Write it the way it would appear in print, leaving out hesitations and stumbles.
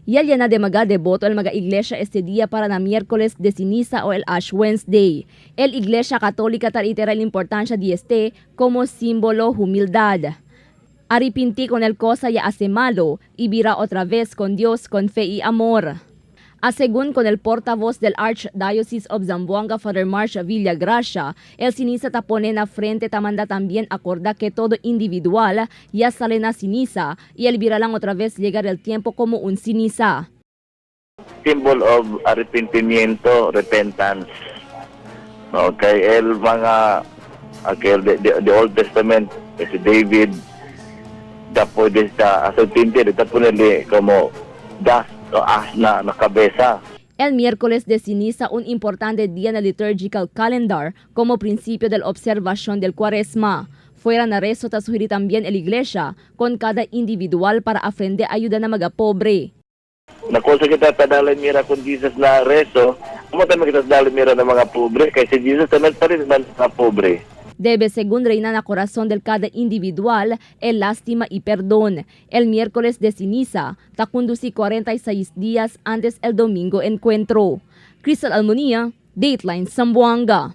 Y el llena de maga devoto el maga iglesia este día para na Miércoles de Ceniza o el Ash Wednesday. El Iglesia Católica ta reitera la importancia de este como símbolo humildad. Aripinti con el cosa ya hace malo y vira otra vez con Dios con fe y amor. A según con el portavoz del Archdiocese of Zamboanga, Father Marcia Villagracia, el ceniza tapone na frente tamanda también acorda que todo individual ya sale na ceniza y el vira lang otra vez llegar el tiempo como un ceniza. Symbol of arrepentimiento, repentance. Okay, el mga okay, the Old Testament, si David, después de esta arrepente, de ponerle como dust o ash na cabeza. El Miércoles de Ceniza, un importante día en el liturgical calendar como principio de la observación del Cuaresma. Fuera na rezo ta suhiri también el iglesia con cada individual para aprender ayuda na mga pobre. Na kung sa kita tadalay mira con Jesus na rezo, amo tayo kita tadalay mira ng mga pobre, kay si Jesus naman pa rin man mga pobre. Debe según reina na corazón del cada individual el lástima y perdón. El Miércoles de Ceniza, ta conduci 46 días antes el domingo encuentro. Crystal Almonia, Dateline Zamboanga.